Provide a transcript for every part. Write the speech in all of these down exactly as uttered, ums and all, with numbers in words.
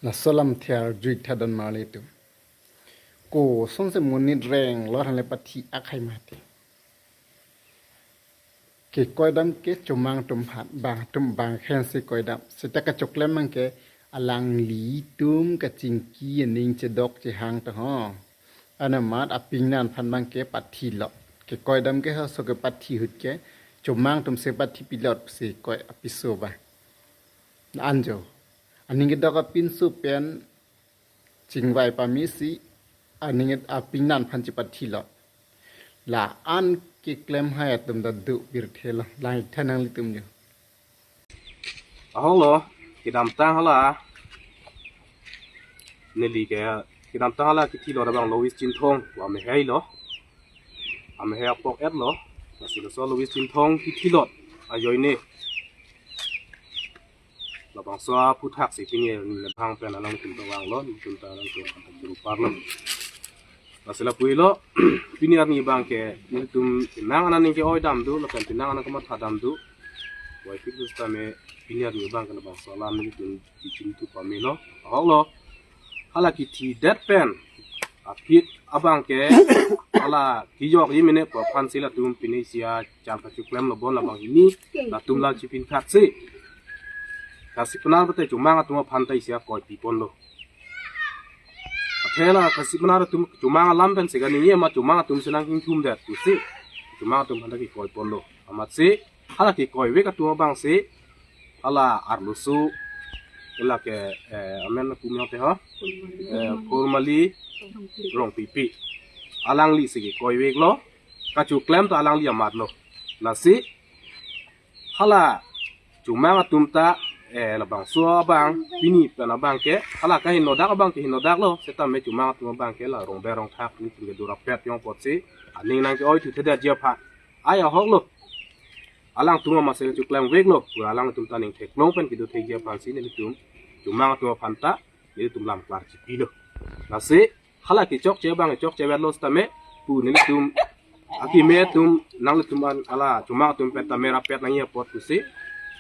Laso alam thiar juik tha don marli atum. Kosonsi monit renglo thanle pathi akhai mati. Kekoi dam ke Chomang atum aphan, bang atum bang khensi koi dam. Seta kachoklem abang ke alanglitum kachingki aning chedok chehang ta ho. Anamat apingnan aphan abang ke pathilot. Kekoi dam ke haso ke pathi ahut ke Chomang atumsi pathi pilotsi koi apiso ba. Anjo. Aning kedok apinso pen chingvai pamesi aning apingnan aphan chepathilot. La-an keklem hai atum ta do pirthe lo. Lang iktha nanglitum jo. Ahok lo, kedamtang hala. Neli ke, kedamtang hala kithilot abang Louis Chinthong, amehai lo. Amehai apok et lo. Lasi laso Louis Chinthong kithilot ajoine. Labangso aputhaksi pini arni abang pen alangtum ta vanglo, nelitum ta alangtum ta churu parlo. Lasi lapu helo, pini arni abang ke nelitum penang an aning ke-oi dam do, lapen penang an aning kamatha dam do. Wai pik sitame pini arni abang ke labangso alam nelitum chichin tu pamelo. Ahok lo, hala kithidet pen aphi abang ke hala kejokji mene pu aphansi latum pini isi achar kachoklemlo, bon labang hini latum la chipin khatsi. Kasi penang pete Chomang atum aphan ta isi akoi piponlo. Athe la kasi penang atum Chomang alam pensi kaningje ma Chomang atumsi nangkingthumdet pusi Chomang atum aphan ta kekoi ponlo. Amatsi hala kekoivek atum abangsi hala arloso, hala ke, eh, amen pu miyong te ho, eh, Purmali Rongpipi, alanglisi kekoiveklo. Kachoklem ta alangli amat lo. Lasi hala Chomang atum ta, eh, labangso abang pini pen abang ke hala kahenodak abang ke henodaklo, sitame Chomang atum abang ke la rongber rongthak nelitum ke do rapet yong apotsi aning nangke-oi thuthedetji aphan. Ai ahok lo. Alangtum amatsi kachoklemveklo, pura alangtum ta aning theklong pen kedo thekji aphansi nelitum Chomang atum aphan ta nelitum lam klar chipilo. Lasi hala kechokche abang kechokche verlo sitame pu nelitum akeme atum nanglitum an hala Chomang atum pen ta mera pet nangji apot pusi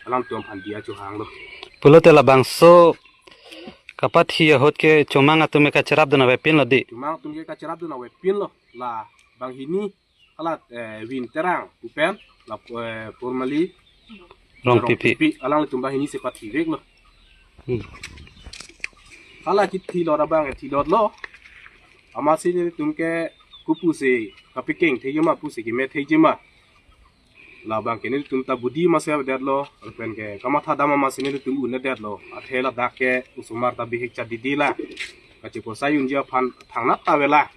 alangtum aphan diya chohanglo. Pulote labangso kapathi ahut ke Chomang atum ke kacherapdun avepinlo dei. Chomang atum ke kacherapdun avepinlo. La banghini hala, eh, Vin Terang pu pen la, eh, Purmali Rongpipi. Rongpipi, alanglitum banghini si pathiveklo. Hmm. Hala kithilot abang kethilotlo. Amatsi nelitum ke kopusi kapekeng thekji ma, pusi keme thekji ma. Labang ke nelitum ta budi masi avedetlo, lapen ke kamatha dam amatsi nelitum un-edetlo. Athe ladak ke osomar ta bihek chat didi la. Kacheposai unji aphan thangnat ta avelang.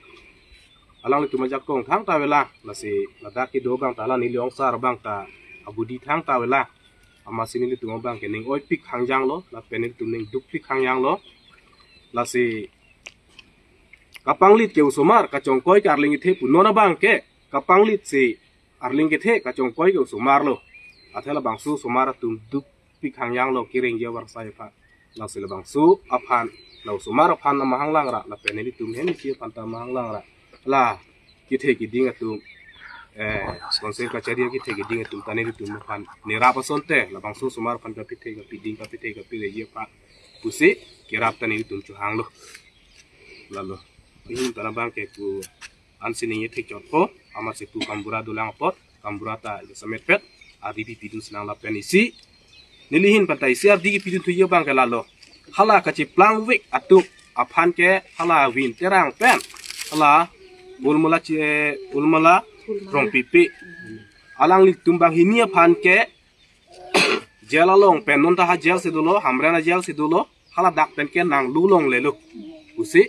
Alanglitum ajakong thang ta avelang. Lasi ladak kedo abang ta la neli ongsar abang ta abudi thang ta avelang. Amatsi nelitum abang ke ning oipik hangjanglo, lapen nelitum ning dukpik hangjanglo. Lasi kapanglit ke osomar, kachongkoi ke arleng kethe pu non abang ke kapanglitsi arleng kethe, kachongkoi ke osomarlo. Athe labangso osomar atum dukpik hangjanglo kerengji avarsai aphan. Lasi labangso aphan, la osomar aphan amahang langra, lapen nelitum hem isi aphan ta amahang langra. La kethe keding atum, eh, konsep kachari kethe keding atum ta nelitum aphan nerap asonte, labangso osomar aphan kapethe kapeding kapethe kapereji aphan pusi kerap ta nelitum chohanglo. Lalo. Ihin ta labang ke pu ansi ningje thekchotpo, amatsi pu kambura dolang apot, kambura ta jasemet pet, ardi pipidun sinang lapen isi. Nelihin pen ta isi ardi kipidun thuji abang ke lalo. Hala kacheplangvek atum aphan ke hala Vin Terang pen, hala Purmala che, Purmala Rongpipi. Alanglitum banghini aphan ke jail along pen non ta ha jail si dolo, Hamren a jail si dolo, haladak pen ke nanglu longlelo pusi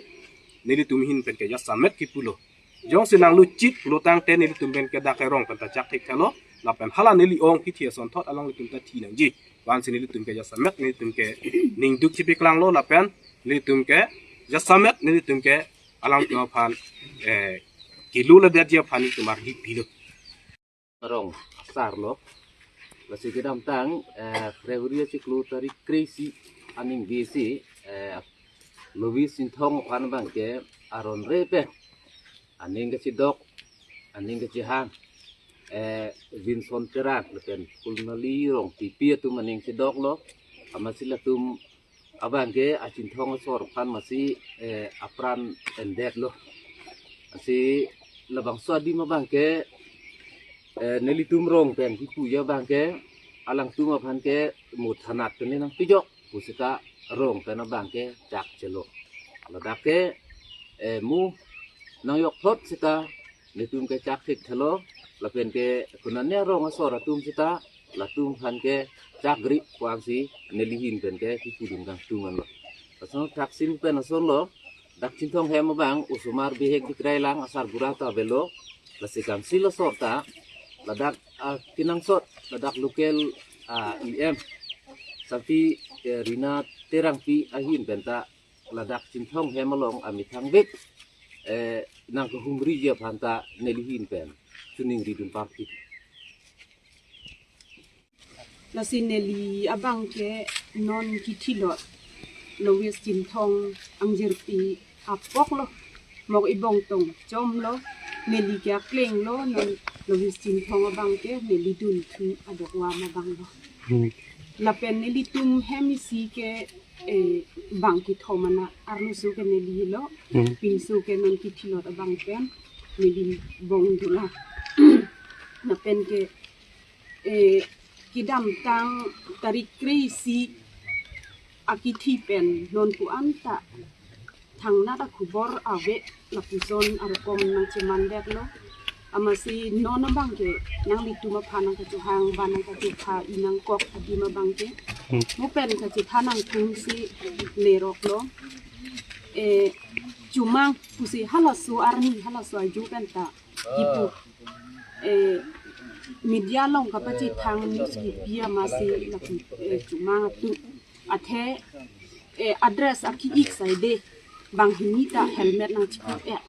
nelitum ahin pen ke jasemet kipulo. Jongsi nanglu chit pulo tangte nelitum pen ke dak ke rong pen ta chak thekthelo, lapen hala neli ong kithi asonthot alanglitum ta thi nangji. Vansi nelitum ke jasemet nelitum ke ning duk chipiklanglo, lapen nelitum ke jasemet nelitum ke alangtum aphan, eh, kilu ledetji aphan nelitum ardi pilo. Rong asarlo. Lasi kedamtang, eh, February achiklo tarik kre-isi aningve si, eh, Louis Chinthong aphan abang ke aron re pen aning kachedok, aning kachehang, eh, Vinson Terang lapen Purmali Rongpipi atum aning chedoklo. Amatsi latum Abang ke a Chinthong asor aphan masi eh, apran endetlo. Asi labangso adim abang ke eh, nelitum rong pen kipu ya abang ke alangtum aphan ke mo thanat pen nangpijok pusita rong pen abang ke chakchelo. Ladak ke eh, mo nangjokplot sita netum ke chak thekthelo lapen ke kunane rong asor atum sita latum aphan ke chak gri puangsi neli ahin pen ke kipudun kangtung anlo. Lason thaksim pen asonlo, dak Chinthong hem abang osomar bihek bikrai lang asar gura ta avelo, lasi kamsi lasor ta ladak ah, kenangsot ladak local ah, E M Sampi eh, Rina Terangpi ahin pen ta ladak Chinthong hem along amethang bek eh, nangkehumriji aphan ta neli ahin pen choningridun parpik. Lasi neli abang ke non kithilot Lois Chinthong angjirpi apoklo, Mok Ibong Tongchomlo, neli ke aklenglo, non Lois Chinthong abang ke neli dunthu adokvam abanglo. Hmm. Lapen nelitum hem isi ke eh, bang kethom ana arloso ke neli lo, Hmm. pinso ke non kithilot abang pen neli bong dula. Lapen ke eh, kedamtang tarik kre-isi akithi pen non ko-an ta thangnat akhubor ave lapuson arokom nangchemandetlo. Amatsi non abang ke nanglitum aphan nangkachehang ba nangkachepha inangkok adim abang ke. Hmm. Mo pen kachethan nangtumsi leroklo. Eh, chomang pusi halaso arni halaso ajo pen ta kipu eh, media along kapachethang news kipi amatsi lapu eh, chomang atum athe eh, address aki-ik saide banghini ta helmet nangchipu eh.